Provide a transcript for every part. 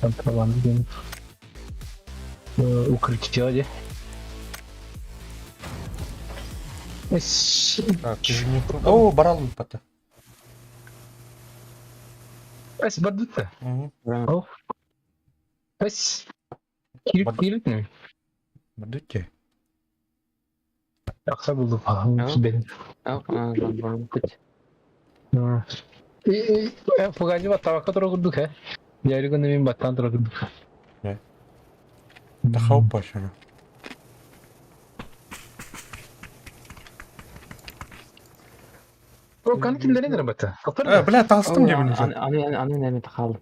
Контрабанда диэн укрытие дии. Так, О, барал бата. Эс бардыта. О. Эс. Кирип кирип Бардыте. Акса булду бен. Погоди, баттабакка тура курдук, э? Дьэ, мин баттаан тура курдук. Тахау пашана. О, каны кимдерин эрэ бата. Э, бля, таастым диэбин уже. Аны аны нәме тахал.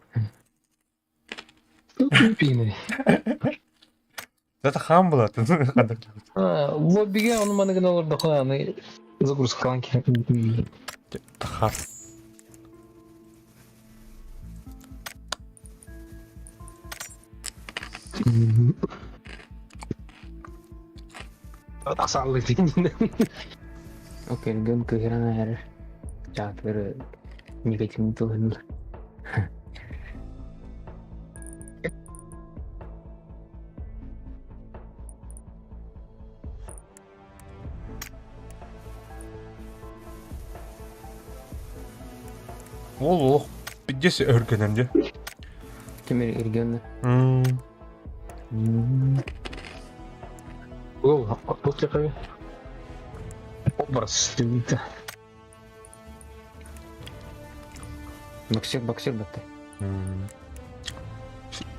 Это хам была. Лоббиге ону маныгын олордохуна аны загрузкалан киһи. Тахар. Тахсааллы Окей, гөн кыһыран эрэр. Чаатыр негативный тылын. Ол олох пиздец өргөнөн дии. Ким регионы? Ол после образ дебита. Боксер, боксер батты.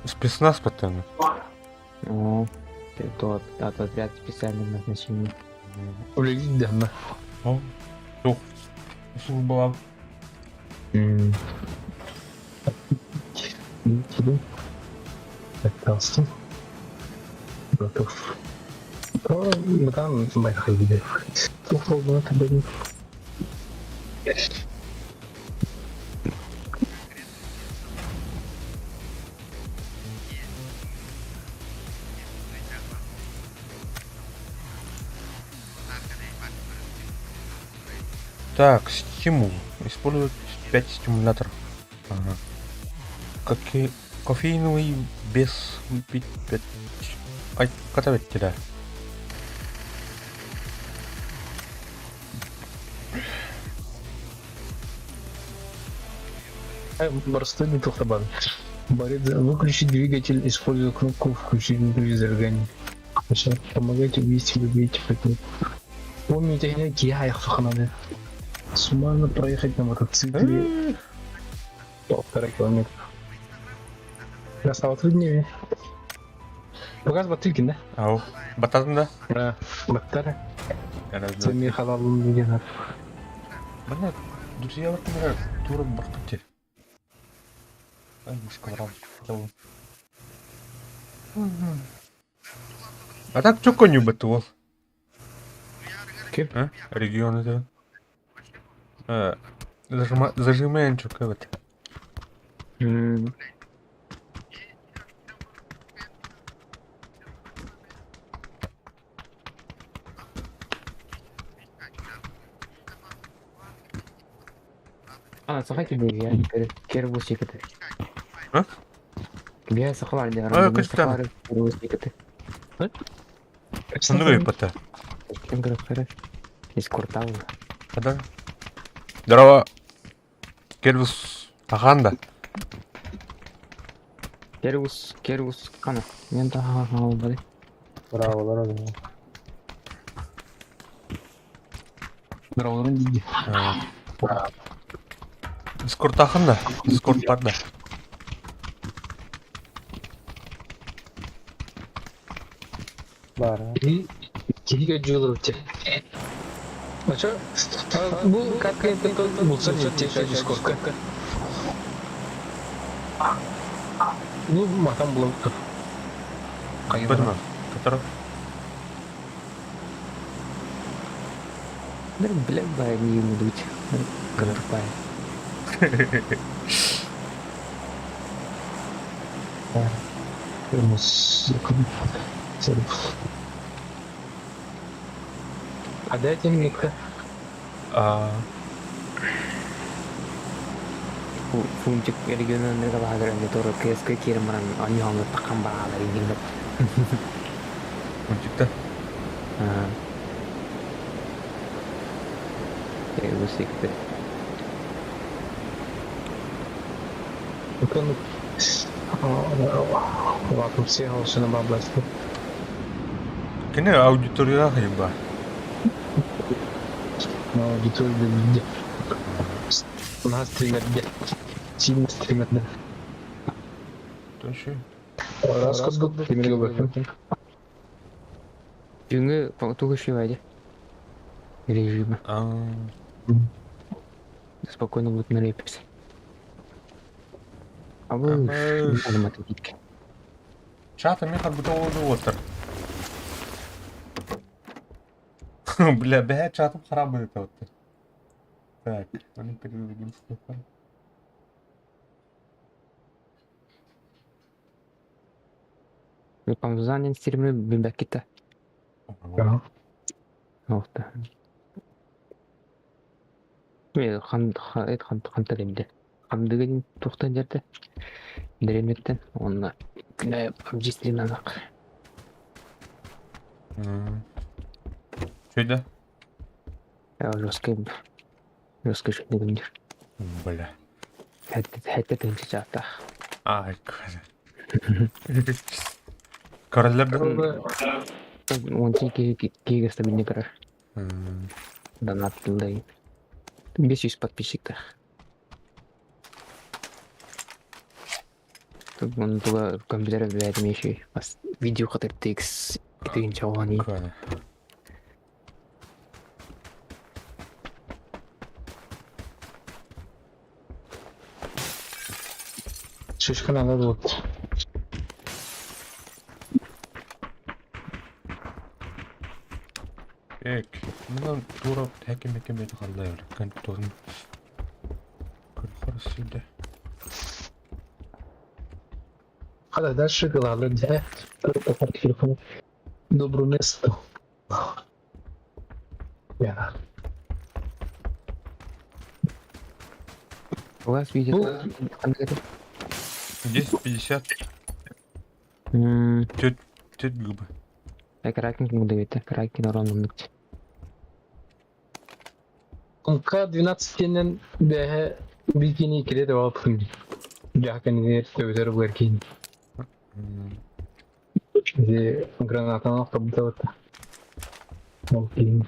Спецназ постоянно. О, то от отряд специального назначения. Үлелит да. О, тух. Служба. Так, Готов. Бытан байқай Тух табын. Так, стимул. Использовать 5 стимуляторов. Ага. Какие... Кофеиновый без выпить 5... Ай, катавет тебя. Простой тухтабан. Борец, выключить двигатель, используя кнопку включить внутри зажигания. Помогайте увидеть, любить, Помните, я их надо. Суммарно проехать на мотоцикле 1,5 километра. Красава труднее. Показ Батылькин, да? Ау. Бататын да? Да. Баттара. Сами халалын деген. Мына, друзья, вот например, тура баркате. Ай, мушка брал. А так что коню батуол? Кем? А? Регион это. Зажимаем что вот. А, сахай тебе я кербус екете. А? Бия сахалар де. А, костян. Кербус екете. Сондай бата. Кем көрөп Из куртал. Когда? Здорово. Кербус таханда. Кербус, кербус кана. Мен таха бары. Браво, Здорово, диди. Дискорд таханда. Дискорд барда. Бар. Кириге жуылып те. А чё? Бу как это булса не те Дискордка. Ну, матан булып тұр. Бадма. Который? Да, бля, бля, не мудуть. Как тупая. А дайте минутка. А... Фунтик региональный баһагар тоже КСК киирэн баран оонньоһоҥҥуттаххан баҕалар иҥнибэт. Фунтикта? Үгүс Оттон улаатымсыйа олсуна бабласты. Кини аудиторияҕа хайба. Аудитория билди. Наһаа стримерде. Сильно стримерде. Точно. Раз курдук стримерге бөккүн. Түүҥҥү тугу үчүгэй режима. Спокойно будет на репис. А вы математики. Чата мен харбыта олду отыр. Бля, бля, чатым харап это вот. Так, они переведем что Памзанин стримы бибакита. Ота. Хан хан хан эмде. Хамдыгын тухтан жерде. Дреметтен онна күнә PUBG стримнанак. Что Жесткий жесткий шүндүгүндүр. Бля. Хәтта тынчы чаатах. Ай, Короллер да? Онча киһи стабильный көрөр. Донат тылдай. 500 подписчиктах. Тут туга компьютер билэтим еще видео хатыр текст итигин чауани. Шишка надо вот. Эк, мына тура тәкем мекем eti қалдай компьютерін көрсөдө. Хада дальше главное, да? Телефон. Доброе место. Я. У вас видео? 10.50. Тет, тет губы. Кракинг мудавит, кракинг роннук. К-12 тенен бэһэ бикини кире девап Жакын төбөтөр бугар кийин. Зи гранатаны кабдабыт. Ол кийин.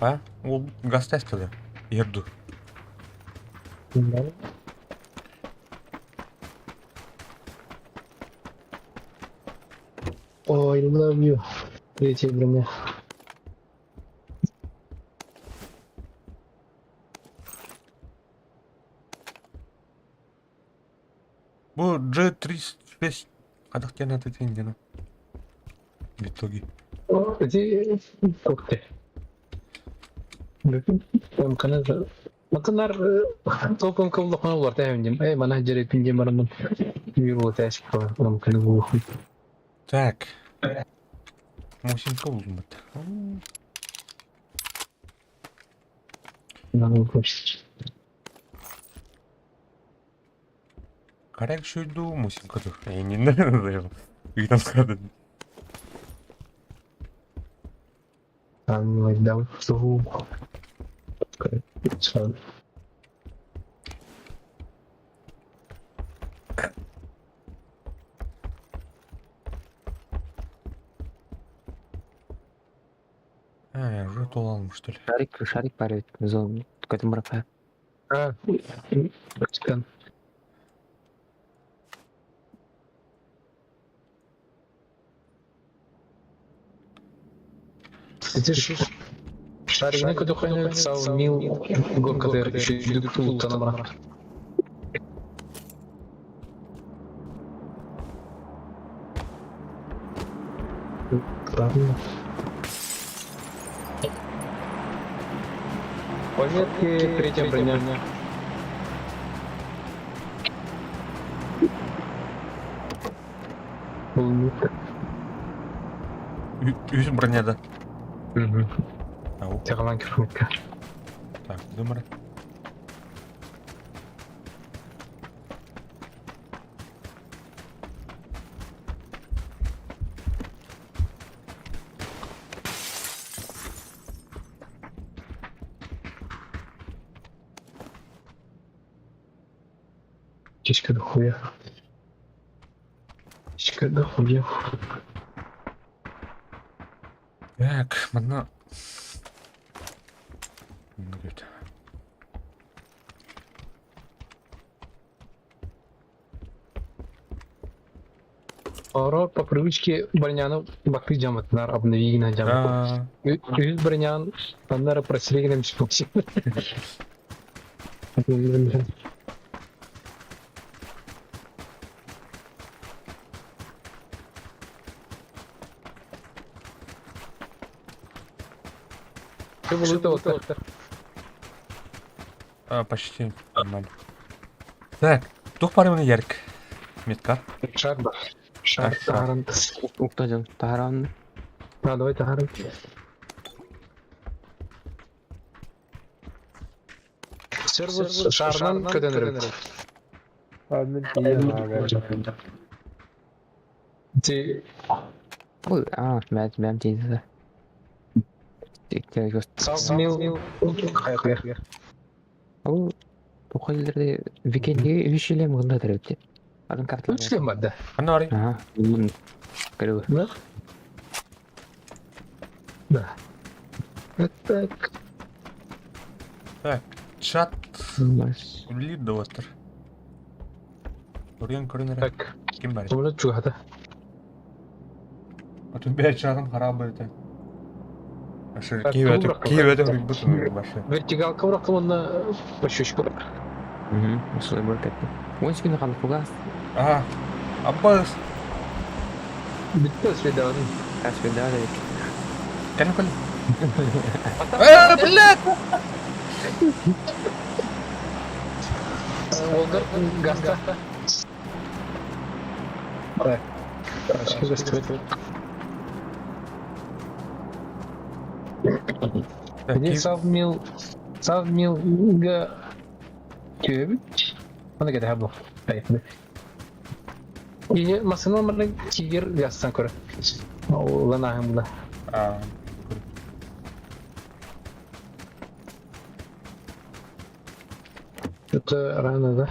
А? Ол газ тестілі. Ерду. Oh, I love you. Третья броня. Бу G36 Адах тянат этин В итоге. Эти кокте. Там канал. Матынар толком кыллахана булар тәһәмдим. Эй, мана жерепин дем барамын. Мир вот әшк там канал булу. Так. Мусинка булмат. Нам хочется. Карак шуйду мусинка ду. Эй, не надо. Ыйтан скадын. Там like that so. So А, уже толалым, что ли? Шарик, шарик парит, зон, какой-то марафет. А, Чикан. Эти шаригini көтөхөнө сау мил горкадыр үшүдүк тулуктана бар. Правильно. Пометки третья броня. Полмитр. Үс броняда. Угу. Ау. Тягалан кирмикка. Так, думар. Чичка до хуя. Чичка до хуя. Так, манна... Говорит. Оро по привычке броняны бакты жаматынар обновигина жамат. Үз бронян аннары просрегинем чпокси. А, почти нормально. Так, тух парымны ярк. Метка. Шар да. Шар тааран. Укта дьон таһараанны. А, давай тааран. Сервус шарынан көдөнөрөт. Мин тиийэн ааҕар. Ти Ой, а, мэ бэм тиийдэ. Савмил хайа. Ол туха илерде викенди үс илем гында терепти. Атын карталар. Үч лем бар да. Ханна барый? Ага. Көрү. Да? Да. Так. Так, чат үлелиир да уоттар. Көрүөн көрөн эрэ. Так. Ким барый? Самолет чугата. А тут бэйэ чатым хараабы этэ. Ашы Так, киһи тугу киһи өтө бут башы. Вертигалка уракы онна по щечку. Угу. Осылай бар кетти. Он секунда калды фугас. Ага. Аббас. Битте следован. Кас видали. Кәне көл. Э, блядь! Волгар гаста. Так. Гаста. Так, Где киһи Савмил Савмил га Кебич. Аны кете хабы. Поехали. И машина марны тигр гастан көрө. Улан була. А, Это рано, да?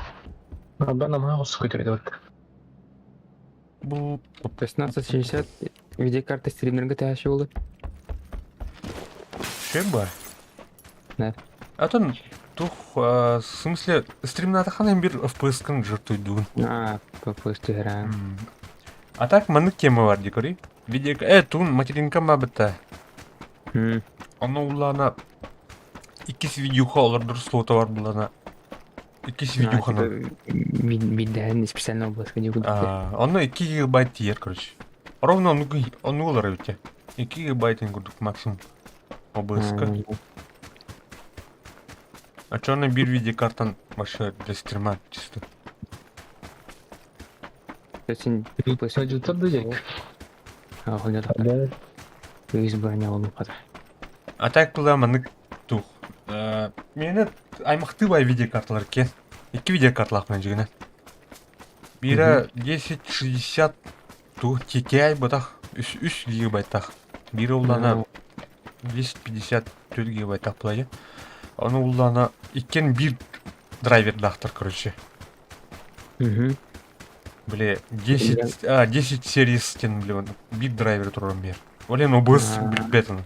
А бана мага көтөрөдө вот. бу 1660 видеокарта стримерге тәши булды. Шөй бар. Да. Атын тух, в смысле, стримната ханан бир FPS-кын жыртуйдуун. А, ППС түһәрә. А так маннык тема бар дикори. Видео, тун материнка ма битта. Оны улана иккис видеоха олордур слота бар булана. Иккис видеоханы. Бидән специально область где буду. Оны 2 гигабайт тиер, короче. Ровно ону ону олар өте. 2 гигабайт курдук максимум. OBS-ка. А чё на бир видеокартан вообще для стрима чисто? Син Sajutар да жек. А, холда. Да. Үз броня алып ката. А так была манык тух. Мени аймакты бай видеокарталар кен. Икки видеокарталар мен жигине. Бира 1060 ту TTI бутах 3 гигабайттах. Бири улана 1054 гигабайттах булайы. Аны улана иккен бир драйвердахтар, короче. Угу. Бле, 10, а, 10 series тен, бле, бир драйвер туран бер. Олен OBS билбетин.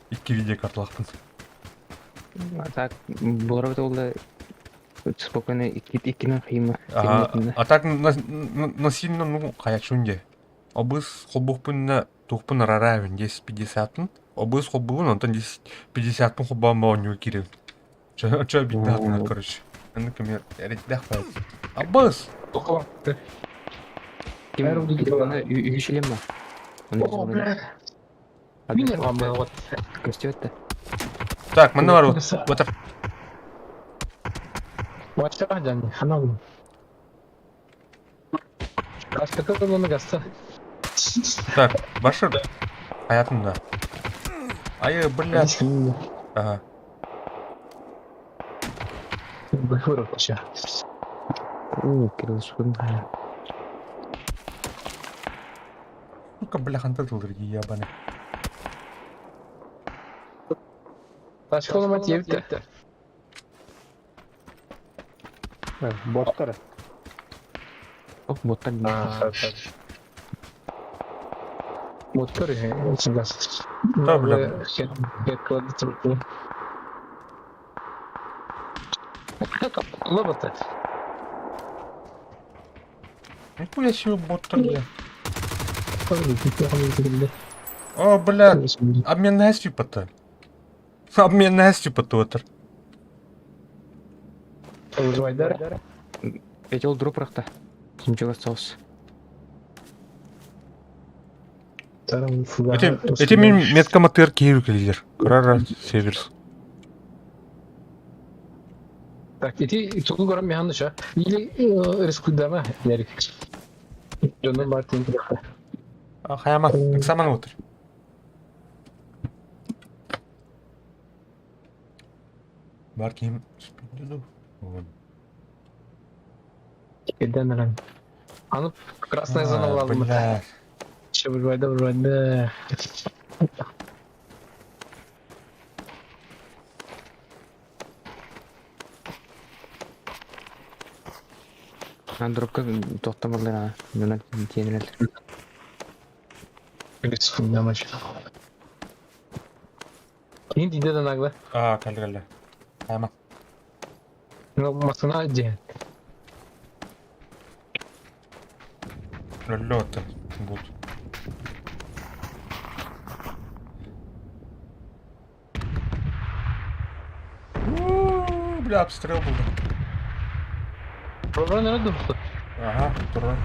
Икки видеокарталахпын. А так булар бит ул спокойно иккинен кыйма. А, а так на сильно, ну, хаячунде. OBS холбухпун тухпун раравин 1050-ын. OBS холбугун, онтон 1050-ын холбаан баоню кирин. Чо, чо битнатын, короче. Аны кемер, эреттях байт. OBS! Ким үш илем ба? О, бля. Мин вам вот. Көстөт. Так, манна бар вот. Вот Вача жан, ханал. Гаста оны гаста. Так, башы. Хаятында. Айы, блядь. Ага. Уу, кирилл Сука, бля, ханта тылыр ебаный. Ташка оломат ебті. Боттар. Ох, боттар. Мотор Да, бля. Лобота. Нихуя себе боттар, бля. О, бля, обмен настю-то. Обмен настю-то отыр. Выживайдар. Эти ол дроп рахта. Ничего осталось. Эти, эти мин меткаматыр кииру келер. Крара северс. Так, ити тугу көрөн механ ша. Или рискуйдама ярик. Дьонун бар тиин килэхтэ. Хаяма, экзамен отыр. Бар ким спинду. Кирден эрэн. Аны красная зона буолалым. Бля. Че выживайда, выживайда. А дропка тоқтамарлар, мына тиенрел. Рискуйдама че. Кин тиде да нагла. А, калли калли. Хаяма. Ну, масына ден. Лёта. Вот. Бля, обстрел был. Проран эрэ духту. Ага, туран.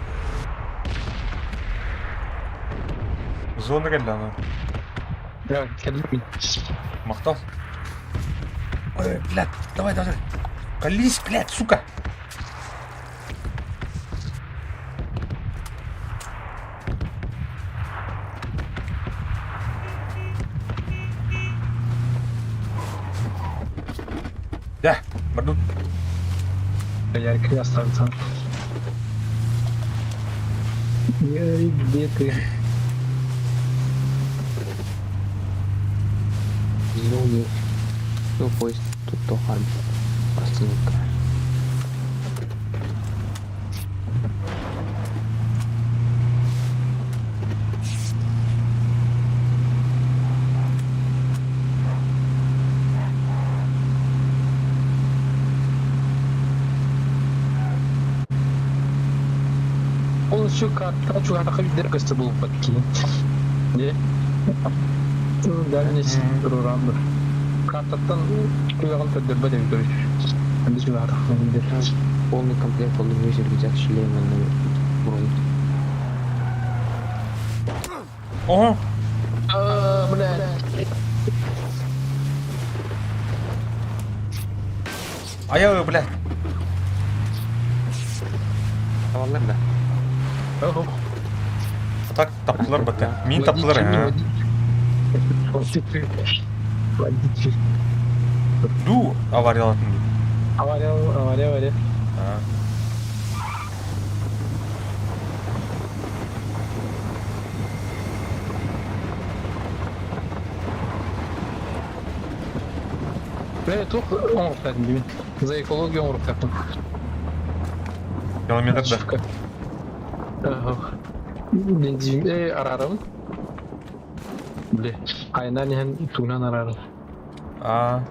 Зона келді ана. Я кэлбин. Махтал. Ой, блядь, давай, давай. Колись, блядь, сука. Да, бардут. Ярик, я оставлю. Ярик, где ты? Зоне. Ну, поезд тут то харм. Остановка. Полностью карта чугаха видер көстө бул патки. Не? Дальность рурамбы. Картаттан куяган көдөрбө деп көрүш. Анда чугаха видер. Полный комплект, полный мюзик, рюкзак, шлем, бронь. Ого, А, бля. а я, блядь. Tavallar да. Ого. А так таптылар бата. Мин таптылар, а. Водитель. Ду авариялатын ду. Авария, авария, авария. А. Бля, тух оңруктадым деймин. За экологию оңруктадым. Километр да. Ага. Бензин арарым. Бля, айнан ен тунан арарым. А.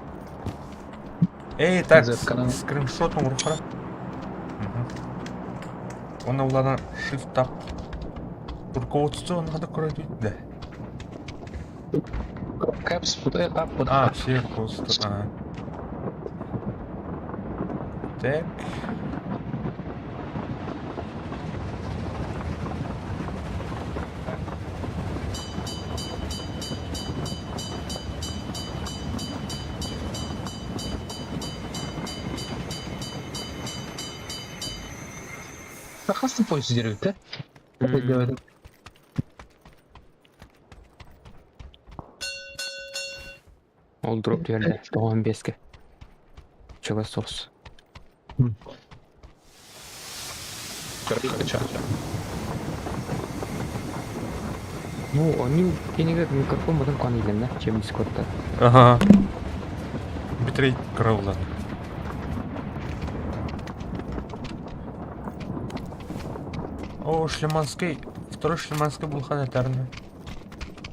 Эй, так, Зеркало. скриншотом рухара. Он улана shift tab. Руководство надо көрөтү да. Капс, вот это вот. А, все руководство. Ага. Так. Хастын поезд деревит, да? Говорит. Ол дроп түһэрдэ 95-кэ. Чугас соҕус. Ну, они кинигэ микрофон потом кон илэннэ, чем Дискордта. Ага. Битрейт кыра. О, Шлеманский. Второй Шлеманский булхан этәрне.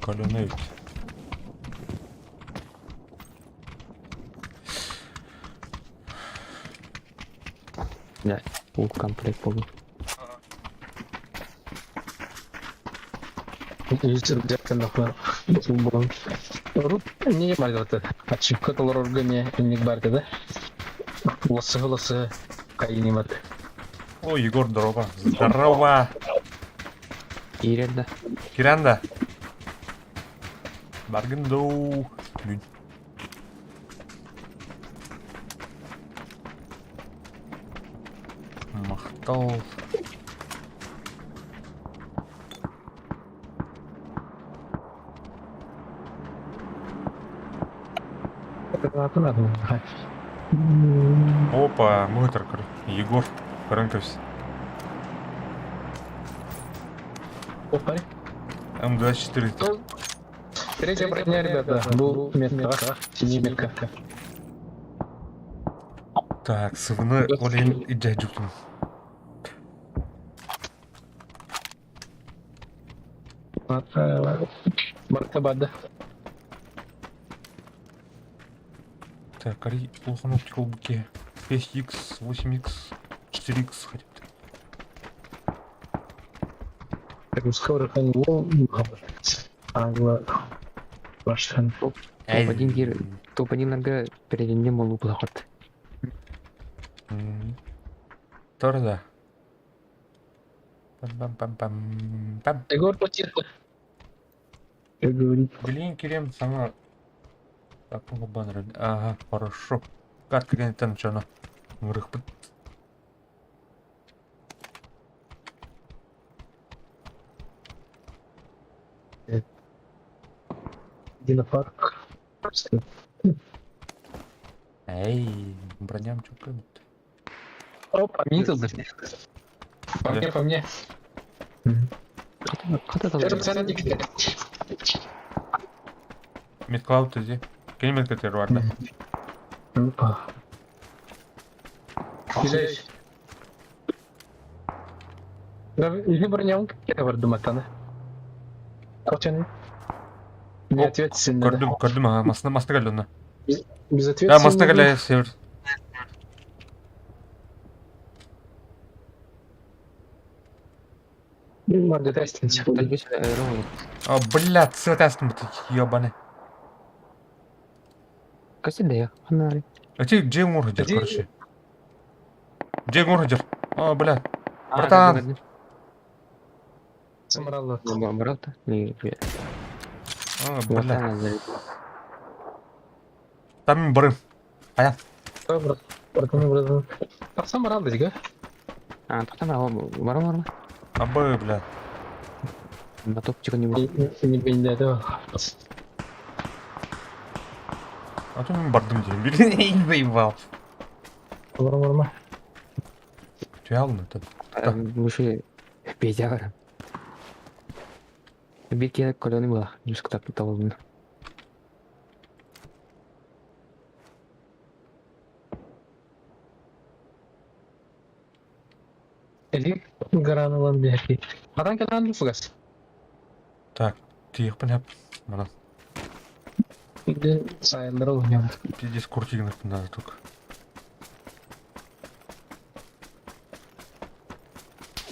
Калюны ведь. Да, full комплект был. Не бар Ачыкка толорорго не инник бар да. Лосыгы лосыгы кайынимат. О, Егор, здорово. Здорово. Киирэр да. Киранда. Баргындоу. Күн. Махтал. Опа, мытр, Егор, рынковс. Опа. М24. Третья броня, ребята, был метка, синий метка. Так, сывыны олейін иджай жүктім. Маркабада. Так, ари улахан оптикал буке. 5х, 8х, 4х хотя бы. Башхан. Топ-1 гир, топ-1 нарга перединне молу булахат. Торда. Пам-пам-пам-пам. Пам. Егор потихо. Как говорит. Блин, Керем, сама. Так, баннер. Ага, хорошо. Катка там что Рых. Динопарк. Эй, броням чё. Опа, митл. По мне, по мне. Хата Медклауд иди. Кини медкатер бар да. Опа. Кидай. Или броня он бар думатаны. Хотя не ответственно. Көрдүм, көрдүм, ага, масына масына кэллэ онно. Безответственно. Да, масына кэллэ север. А, блядь, сытастым ты, ёбаный. Касидея, ханари. А ты где мурдер, короче? Где мурдер? А, бля. Братан. Самаралла. Брата? Не, А, бля. Там барым. Ая. Брат, братан, братан. А Самаралла, дига? А, потом барым барым. Абы, бля. На топчика не был. Не не этого. А то мен бардым деймін. Блин, заебал. Барым, барым. Реально, это. Муши петя барым. Bir kere koloni была, немножко так того. Или гаранылан берки. Адан калан фугас. Так, тиехпин хап. Мана. Или сайылдыр ол не. Пиздец, куртигнах надо только.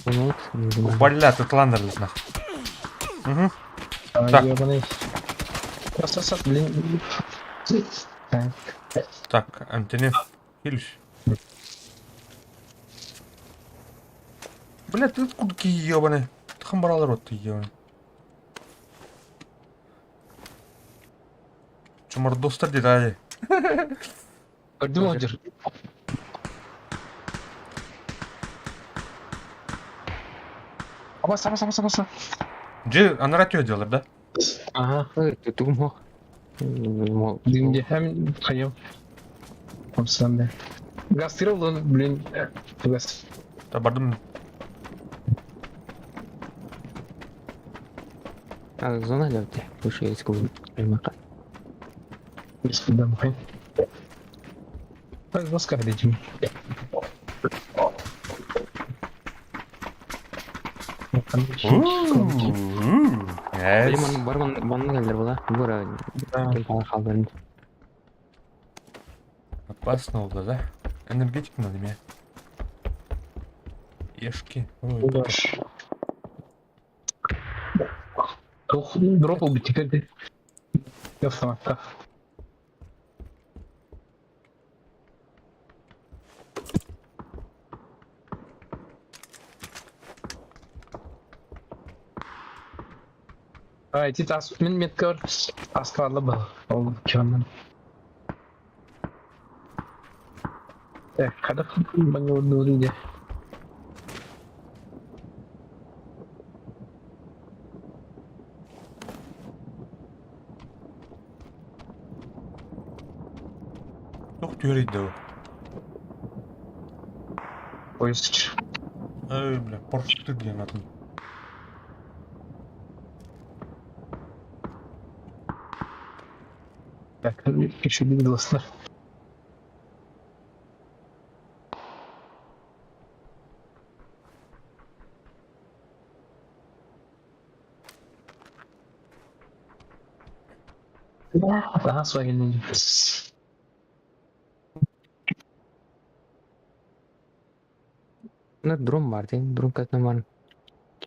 Вот, не знаю. Бля, тут ландерлес нах. Угу. Так. Ебаный. Просто блин. Так, антенне. Хилиш. Бля, ты откуда такие ебаные? Ты хамбарал рот ты ебаный. Чумар достар деді али. Көрдүм отыр. Абас, абас, абас, абас. Же, анара тё делар, да? Ага. Ой, ты думал. Дым hem хайым. Хамсан да. Гастырылын, блин, газ. Та бардым. А зона левте. Выше есть клуб. Аймака. Господа, мхай. Так, воска дадим. Yes. Барман барман келдер була. Бура кем қалдырын. Опасно было, да? Энергетик надо мне. Ешки. Ой, Ох, дропал бы теперь ты. Автоматка. А, эти тас, мин меткер, аскалла был. Ол кемнен. Так, когда баңа Туох түөрүйдэ ол? Поезд. Эй, бля, Поршты диэн атын. Так, еще не гласно. Ага, с вами. Ну, дрон бар дейм. Дрон катна бар.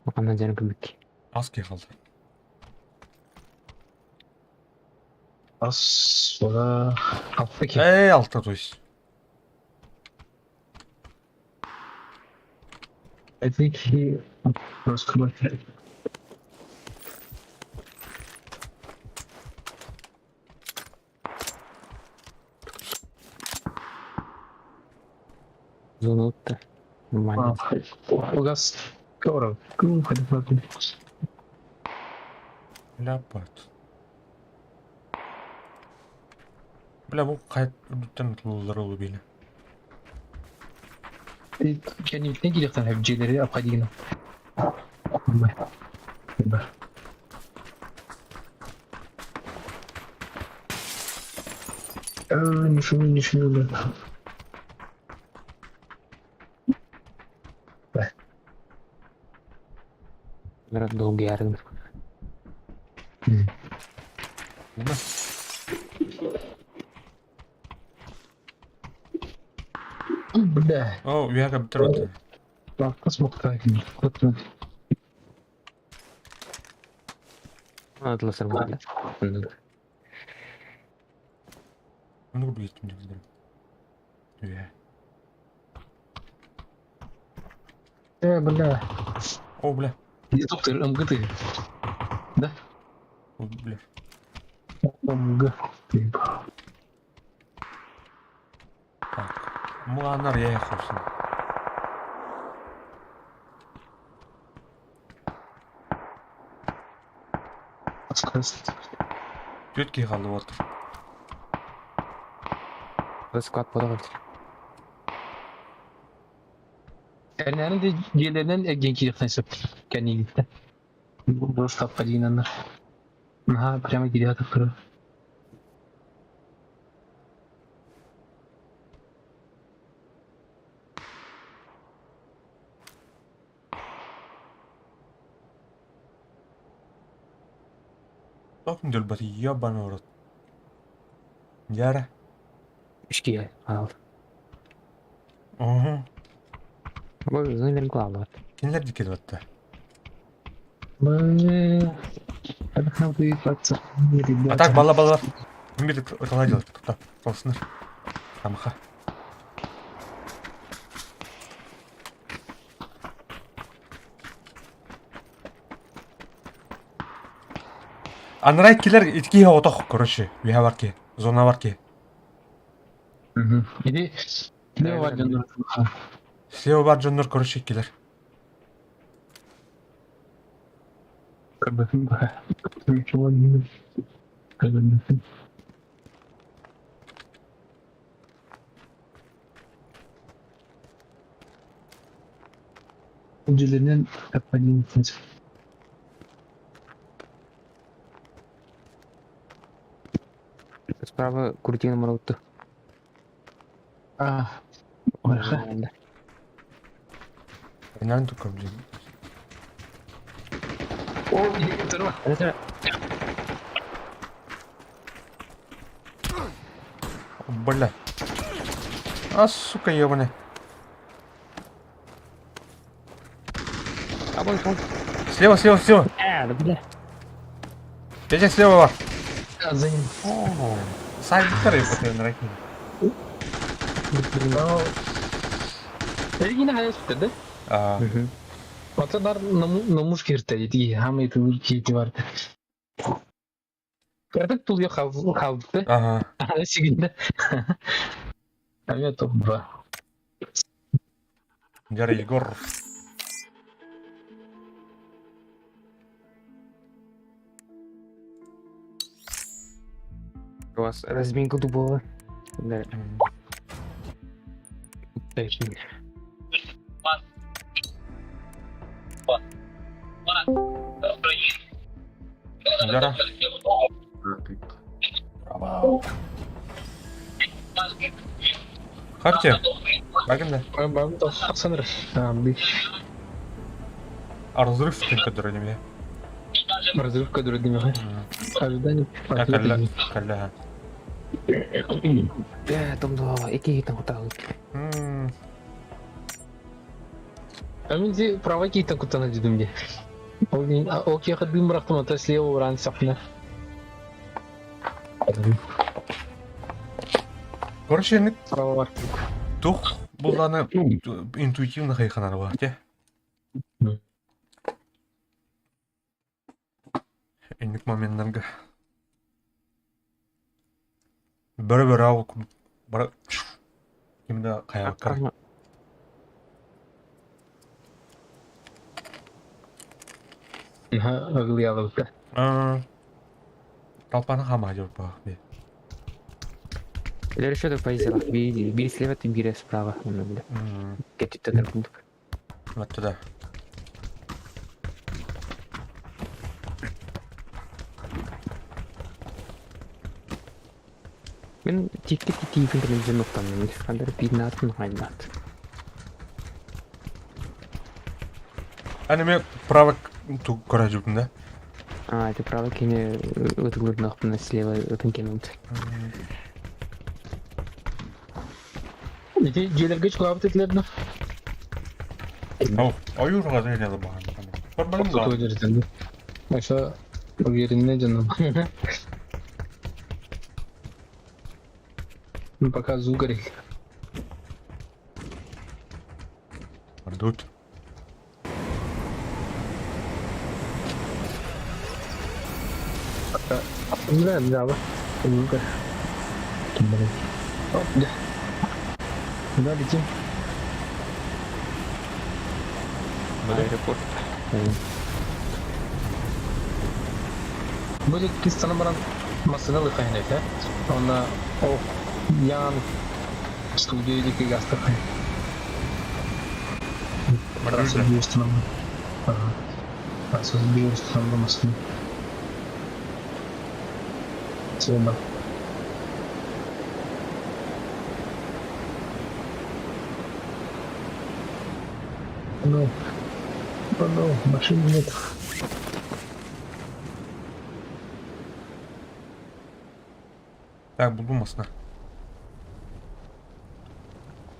Макандан жаны көбүк. Ас киһи хаалла. Ас, ода, алты Эй, алта то есть. I think he was correct. Зона утта. Нормально. Угас, Коров, Ляпат. Бля, бу хайа үрдүттэн ытыллар ол били. Кэнниттэн кириэхтэн сөп дьиэлэри Абхадигина. Ничего, ничего, да. Долгий ярым. Уна. Бля, О, үөһэ бүтэр оту. посмотри, Атласар болды. Ону курдук иттим дьиҥ Үөһэ. Бля. О, бля. Не доктор, МГ ты. Да? О, бля. МГ ты. Так. Муланар я хорсун. Түөрт киһи хаалла отур. Склад подал. Кэннэрин де дьиэлэринэн эргиэн киириэхтэн сөп кэннигиттэн. Просто Абхадигинаннар. Наһаа прямо киириэх турар. Туох күндүл ебаный в рот. Яра. Үшке ал. Угу. Бу зона главное. Кинилэр да кэлбэттэр. А так балла балла. Мир ытала тохто. Толсунар. Тамаха. Анарай килер итки отох, короче, үһэ бар ки, зона бар ки. Иди, слева дьоннор. Слева бар дьоннор, короче, килер. Ничего не. Дьилинэн Справа крутина маруту. А, Марха. Нан только, блин. О, здорово. Бля. А, сука, ебаная. А вон он. Слева, слева, слева. А, да бля. Петя, слева бар. А, за ним. Сай второй постоянно ракин. Эргини хайа сүттэ, да? А, Батыдар намуш киртэ дии, хамай тыл киити бар. Кырдык тулуйа халбыты. Ага. Аны сигинде. Ами топ-2. Дяра Егор. У вас разминка дубовая. Да. Дяра. Хапте. Багында. Александр. А разрыв который не меня. Разрыв, который для меня. Ожидание. Калля. Калля. Бля, там два, эки там вот А мен права кейтен кутана дедім де. Ол кеха дым бырақтым, а слева уран сақна. Короче, не Права бар. тух булданы интуитивно хайханар бар, те. Энник моментларга. Бер-бер ау бар. Кимде каяк. Ага, ыглыялы. А. Толпаны хама деп бак. Или еще так позиция. Бери, бери слева, ты бери справа. Вот туда. Мен тикки тиипин кэлэн ноктан Искандер пинатын хайнат. Аны мен право ту көрө жүрдүм да. А, ты право кене ытылырнахпына слева ытын кенут. Ити желерге чугабыт этилерdi. Ау, аюрга да эле баган. Барбарым да. Тот Аша уверенный жаным. Ну пока звук горит. Ждут. Пока. Да, да, звук. О, да. Куда летим? Аэропорт. Будет кистана баран масына лыхайнет, э? Она о ян студия дики гастахай. Трасса биостана. Ага. Трасса биостана масына. Сема. Ну, ну, машины нет. Так, буду масна.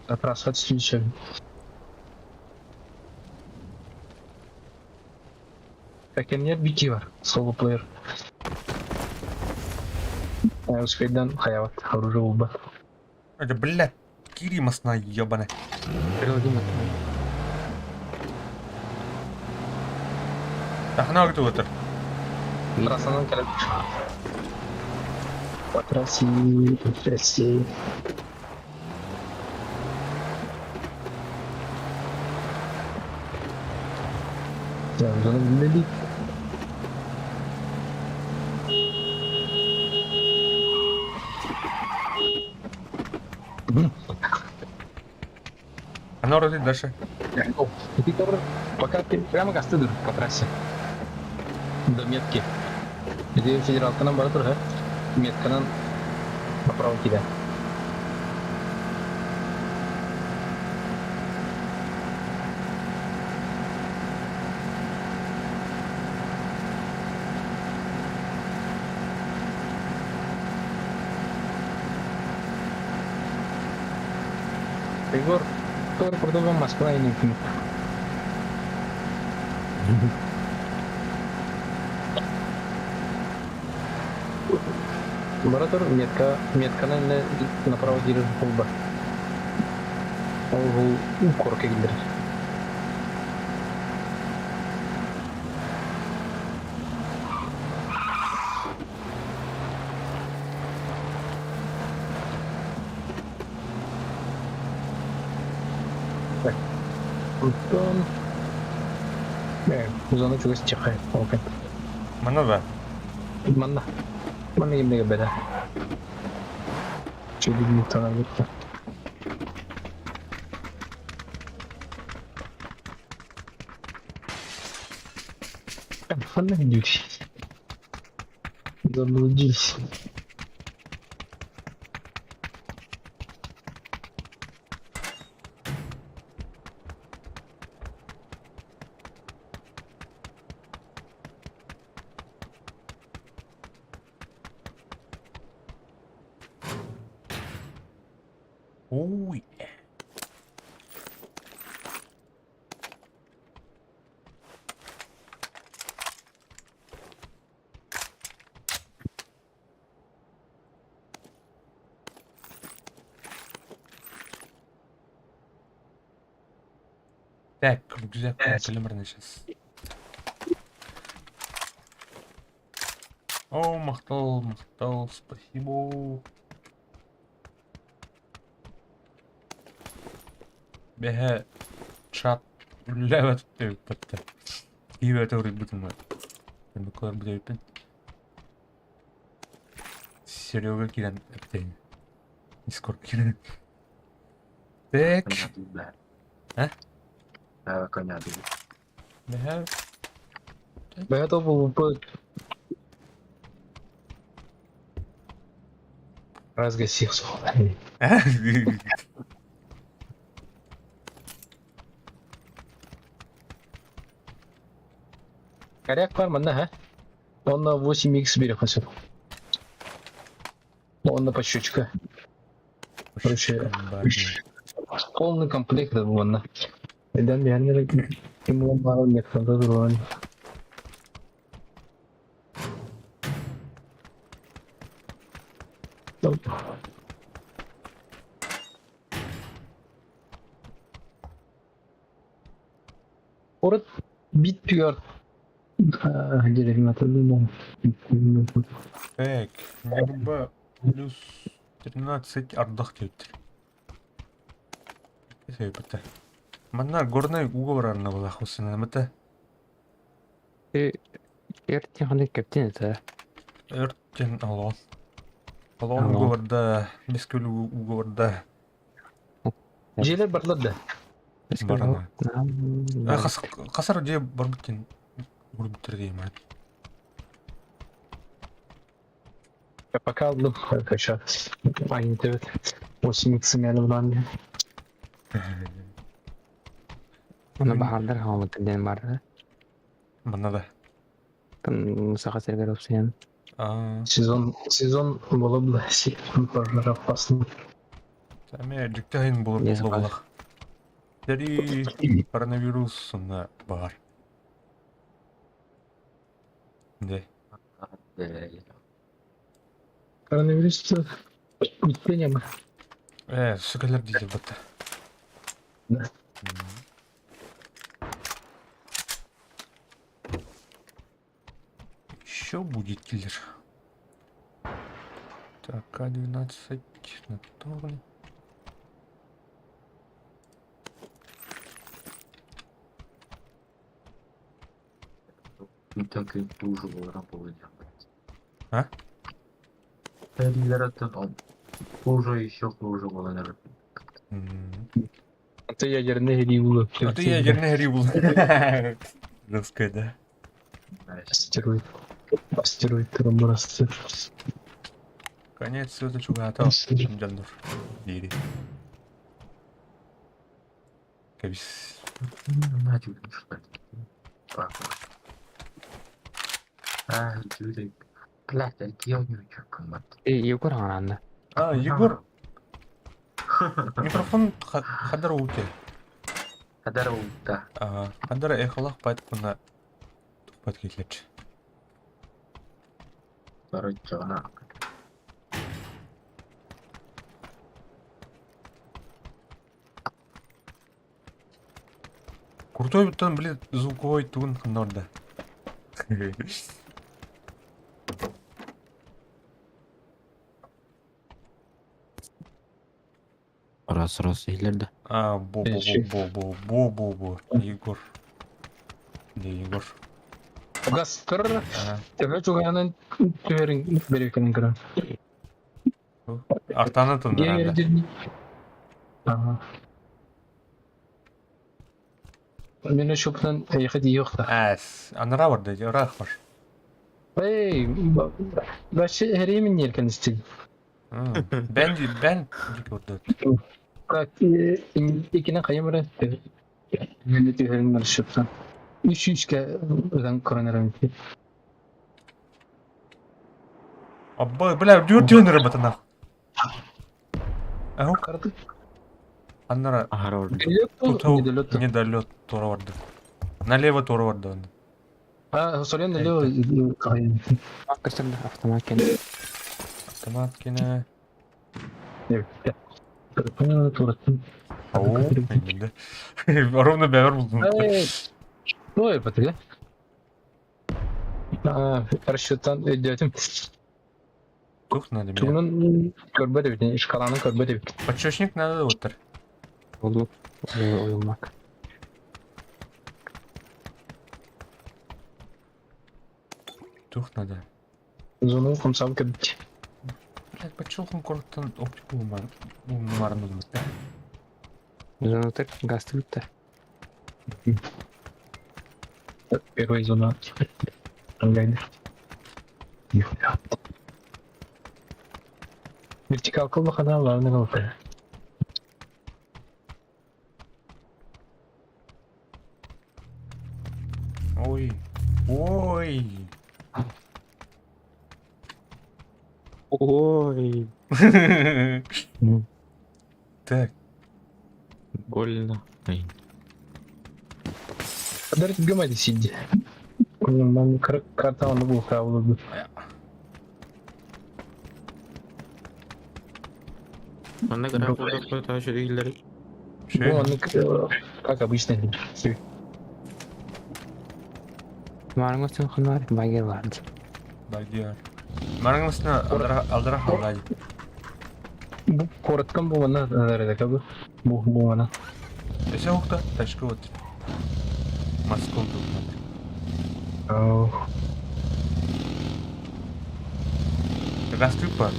Трасса отсюда. Кәкеннер бики бар, соло плеер. Успейдан хаяват, оружие улба. Это, блядь, кири масна ебаная. Переводим. Тахна өтөр. Трассанан келет. По трассе, по трассе. Да, зона билмедик. Ханна дальше? Ити пока ты прямо гастыдыр по трассе. До метки. Ити федералканан бара тур, Метканан направо кида. Егор, который продолжил Москва и не Лаборатор метка метканы направо киирэр буолба. Ол куоракка киллэрэр. Так, онтон зона чугас чахай. Окей. Манна да. Манна. Манна кимнеге беда. Чудик танабытта. Ханна дюкси. Заблудился. Ой. Так, рюкзак километр сейчас. О, махтал, махтал, спасибо. Бэһэ чат үллэбэт бэтте. Киибэт өрүбүтүм. Букар бүтэйпин. Серега кирен эптейин. Дискорд кирен. Так. А? Бэһэ Бэһэ был разгасил. Коряк бар манна, ха? Он на 8х берег хасып. Он на пощечка. Короче, полный комплект манна. Эден yani ким он бар меткада турган. Орот бит түгөр. Так, Нюрба плюс 13 ардах диэбиттэр. Сөйбүттэ. Манна горнай уга барарына булах усына мата. Эртен ханнык кэптин это. Өртен алон. Алон уга барда, бескөл уга барда. Дьиэлэр барлар да. Барана. Хасар дьиэ барбыттен урбуттар дейм. Пока алдым. Короче, они тебе 8х мени булан. Оны баһардар хаамыт диэн бар. Манна да. Тын саха сиргер опсуян. А, Сезон сезон было бы пожар опасно. Эме дьиктэ болор Yes, боло бар. булах. Дери коронавирус сонна бар. Де. Коронавирус бүттен Сүкелер дейді бітті. Да. Еще будет киллер. Так, А12 натурный. Так и хуже было делать. А? Хуже еще хуже было, наверное. Это ядерный гриб. А ты ядерный гриб. Жесткая, да? Астероид. Астероид Трамбарасы. Конец света чугаата. Дьоннор. Дири. Кэбис. Егор аҥараанна. А, Егор. Микрофон хадара уте. Хадара ута. Ага, хадара эхолах пайтпына тухпат китлеч. Короче, она. Крутой буттан, блин, звуковой тугун ханнорда. Раз раз иһиллэр да. А, бо бо бо бо бо бо бо Егор. Да, Егор. Газ кыр. Төбө чугаһынан түһэрин бэриккэнин көрөн. Артаны тыннарада. Ага. Мен шупнан эйхэ диюхта. Әс, анара бар да, ыраах бар. Эй, вообще херемен неркен истин. Бен бен көрдө. Так, икинен хайым бара. Мен түһэрин маршруттан. Үч үчкэ ыдан коронарым. Абба, бля, дүр төнөр батана. Ау, Карты. Аннара. Аһара орду. Недолет. Недолет тура барды. Налево тура барды он. А, сорен налево. Көстөр автомат кен. Автомат кине. Ау, Ровно бәбер булдым. Ой, патри. А, расчеттан өйдөтүм. Тух надо меня. Тугунан көрбөт эбит, шкаланы көрбөт эбит. Подшипник надо оттыр. Болу ойылмак. Тух надо. Зону комсам кебит. Блядь, подшелком корттан оптику умарны да. Зонутыр газ бітті. Первая зона. Ангайды. Вертикалка улахана главный голка. Ой. Ой. Ой. Так. Больно. Подарить гамади сиди. Мен карта оны бұл қабылды. Манна граф иһиллэр. Ну, он как обычно. Марыңыз ханар багеларды. Багер. Марыңызны алдыра халдай. Бу коротком бу мана нарада бы. Бу бу мана. Эсе укта ташкы вот. Москва тут надо. Гастыпа.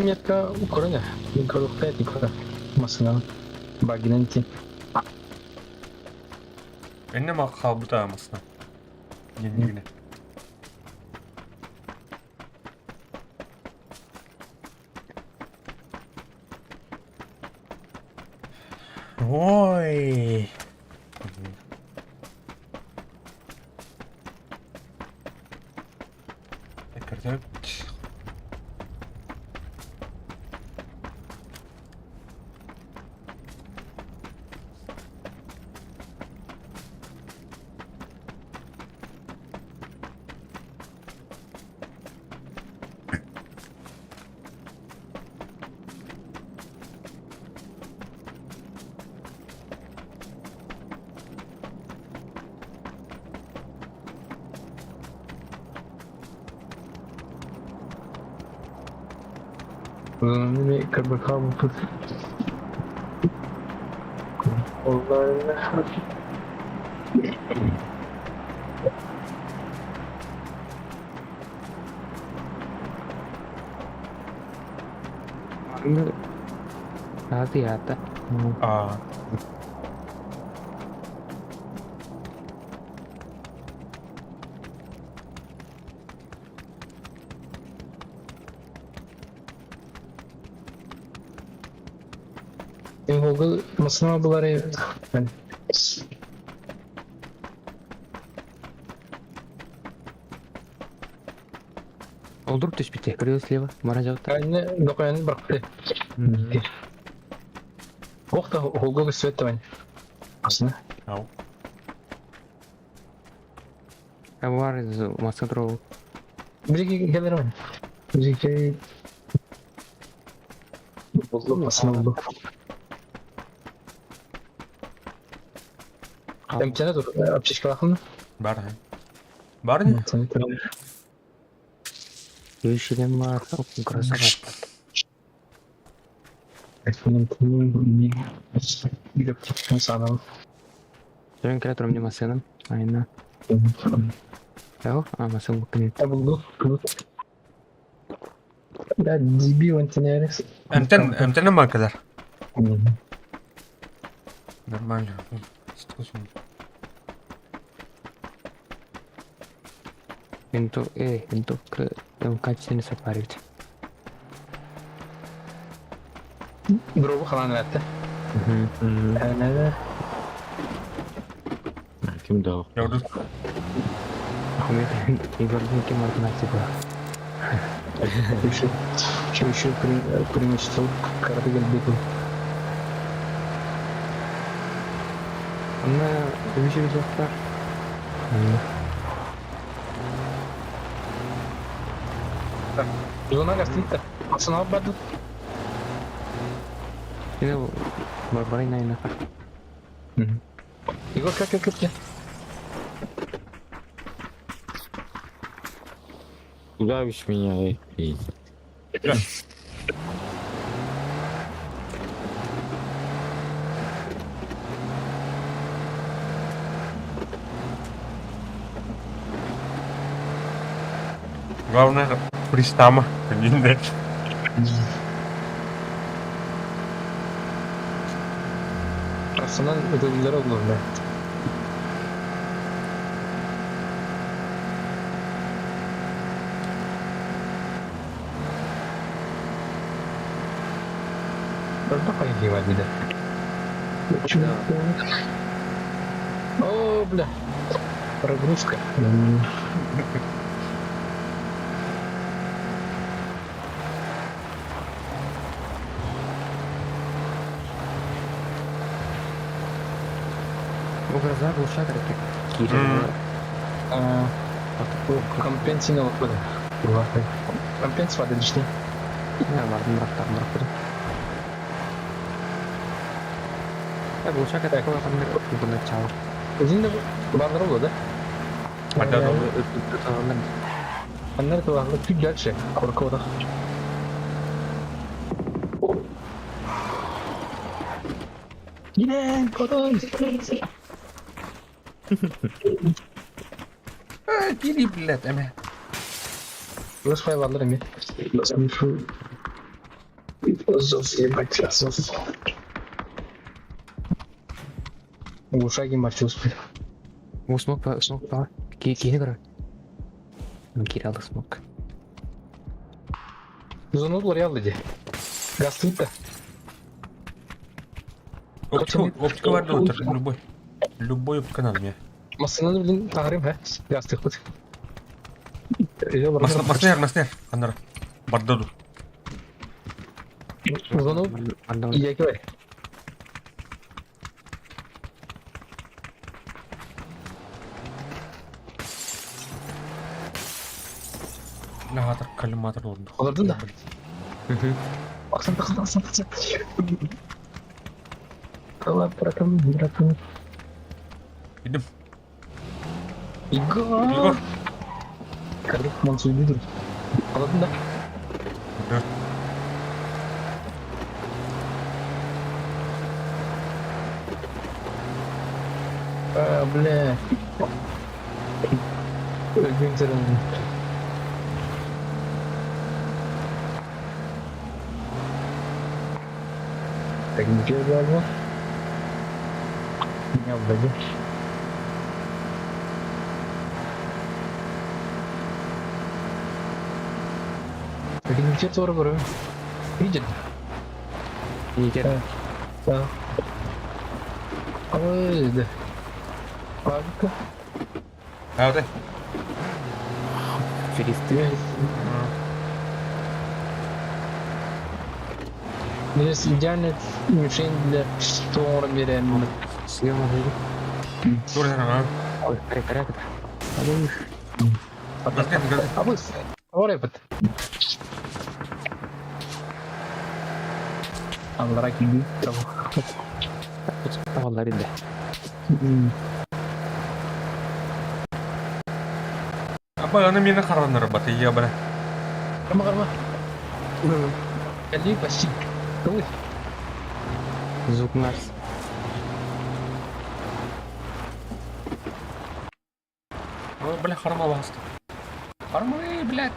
Метка Украина. Николай Николай. Масына. Багинанти. Энне ма халбыта масына. Денигне. Ой. Карта. КБК тут. Азиата. А. Волга масына булары. Олдуруп түспүтэ. Көрүө слева. Мара жакта. Кайны докояны быракты. Ох та Волга көсөт табан. Асына. Ау. Бар маска туруп. Бизге келер мен. Бизге Волга масына булду. Эмчене тур. Аптечка лахын. Бар. Бар не? Үш бар. Красава. Жөн келе турам машинам. Айна. Яо, а машина буккин. Булду. Да, дебил антинерис. Эмтен, эмтен маркалар. Нормально. Ситуация. Винтов, винтовка, там качественно сапарить. Дробу халан этти. Әнә Ким да? Я буду. Ахмед, Игорь, кем альтернатива? Еще, еще преимущество караты келбети. Она үчү жактар. Зона гостиница. Асына барды. Кine барбарай найна. Егор, как как как? Куда бишь меня, эй? эй? Главное, пристама. Не Асынан ödüller oldu be. Orada kayı var bir de. О, бля. Прогрузка. Бу гроза глушат ракет. Кире. Компенсия вот Компенсия воды лишний. Я бардым бирок бирок. Я глушак это такое кандай бу начало. Өзүндө бардыр болду да? Ада да. Аннар туагы чуть дальше. Коркода. Идем, потом. Кири, блядь, эме. Өз файларлар эме. Азов, ебать, Азов. Ушаги марчус. Бу смок па, смок па. Кини көрө. Кире алды смок. Зону реал иди. Газ да. Оптика, оптика бар да отыр. Любой. Любой оптика надо мне. Масынаны блин тағырым, ә? Газ тықпыт. Маснер, маснер. Анара. Бардаду. Зону иеки бар. Нагатыр коллиматор oldu. Олардың да. Аксан, аксан, аксан, аксан. Алла, братан, братан. Идем. Егор! Егор. Карлик мансуйдыдыр. Аладың да? Да. А, бля. Өлгөн сен. Так, где было? Не вроде. Так, не 40 Видели? Нигер. Да. Ой, да. Панка. А, Филисты. Здесь идеальная мишень для штурмера. Съема выйдет. Тур Ой, порядок. Абыс. Орепет. Аллара киби. Tavallar indi. Аба, аны мени караныр баты, я бара. Карма, карма. Кали почти. Ой. Звук нас. Ой, бля, харма басты. Хармы, блядь.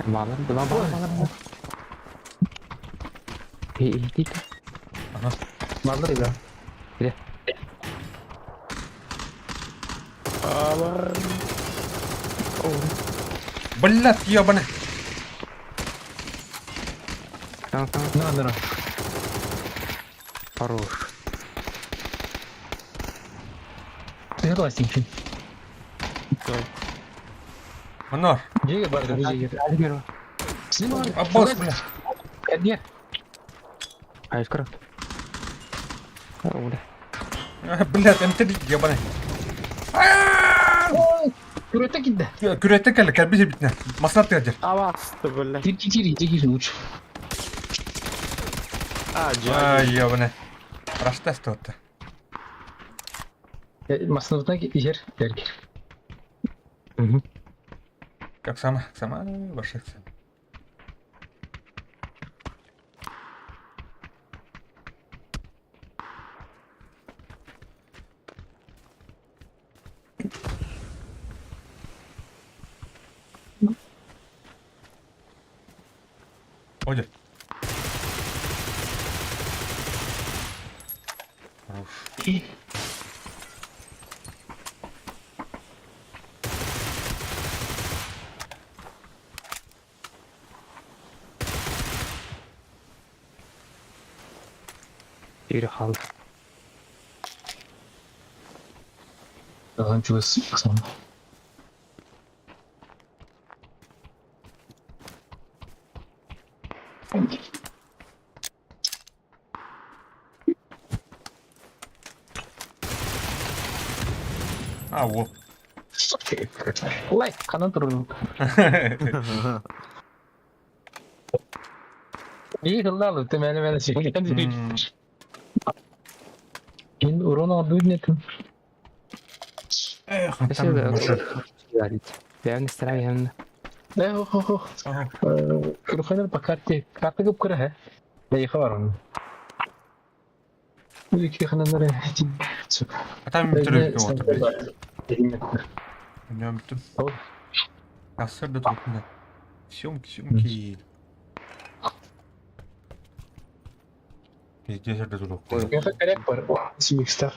Малар, два малар. Иди. Ага. Малар да. Где? Блядь, ебаный. Там, там. На, на. Хорош. Ты классненький. Анар. Где бар, где? Снимай. Аббас, бля. Где? А, скоро. Бля. Блядь, МТ ебаный. Күрәтә китте. Күрәтә кәле, кәлбе битне. Маслар тәҗер. Авасты, бля. Тир тир тир лучше. А, джа. Ай, ебаный. Раштас тотты. Масыныбытна ижер дәргер. Угу. Как сама, сама, ваша Оди. Хорош. Перехал. Заканчивается. А, во. Лайк, канал туру. İyi kıldı temeli ben şey. Мен урон алды нетім. Эх, там Я настраиваем. Да, хо хо. Руханер по карте. Карта көп көрі, ә? Да, ехал бар оны. А там түрі отыр. Асыр да тұрқында. Съемки, съемки. Пиздец, это дурак. Коряк бар. Симикстар.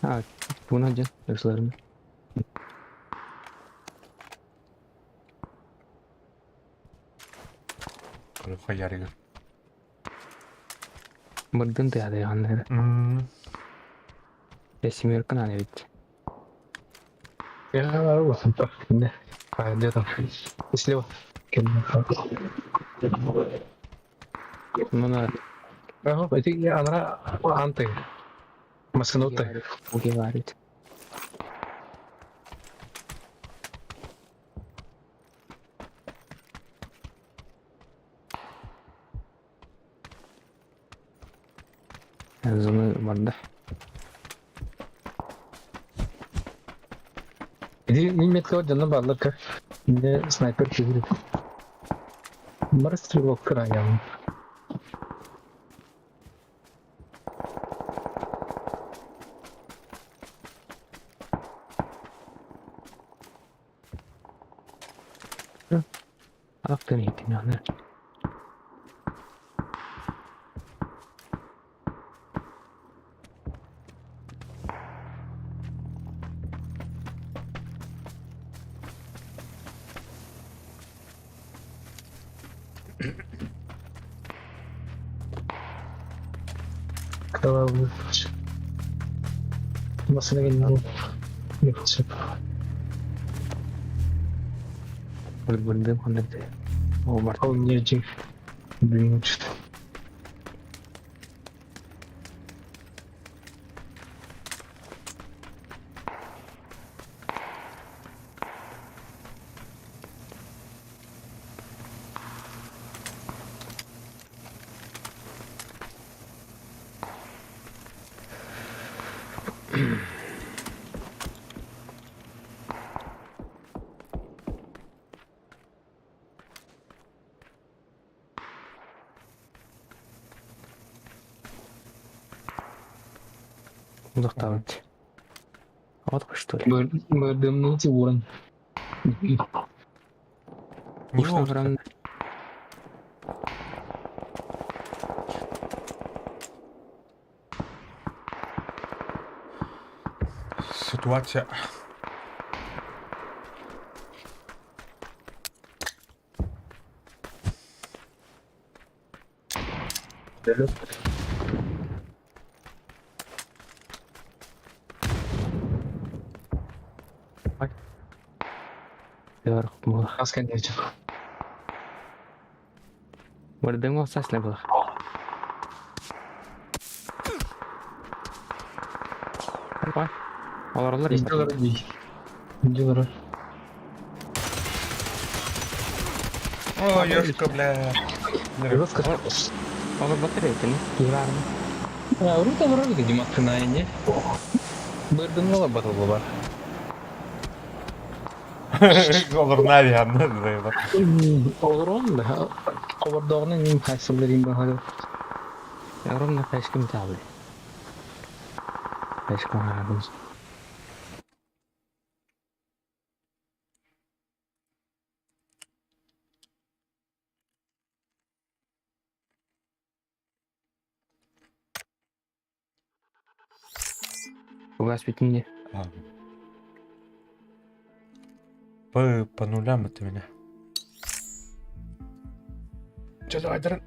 А, bunu один. Özlerim. Хаярыгыр. Мырдын да яннары. Я семерка на ведь. Я говорю, не. А, где там? Слева. Ну на. Ага, эти анра анты. Маскануты. Угиварит. Зоны барда. Иди, не метка жанна барлык. Не снайпер кири. Бар стрелок краям. Тахтын иһиттин Бырдым ханнык О, бар. Удохтаабыт. Вот что ли? Бырдымны ууран. Не Ушна болды? баран. Ситуация. Бар була. Аскан дечи. Бырдым олсаслы була. Давай. Олорлар Индилар дей. Индилар. О, ёшка, бля. Жестко. Олор батарейканы. Киеварны. А, рута вроде Димаскана не. Бырдымны батыл бар. Олар нави анны заебал. Олорон да. Олордоғны ним хайсылдырым бағады. Огромный кашкым табы. Кашкым арадым. Угас бүтүнде. По, по нулям это меня. Че, давай, Даррен.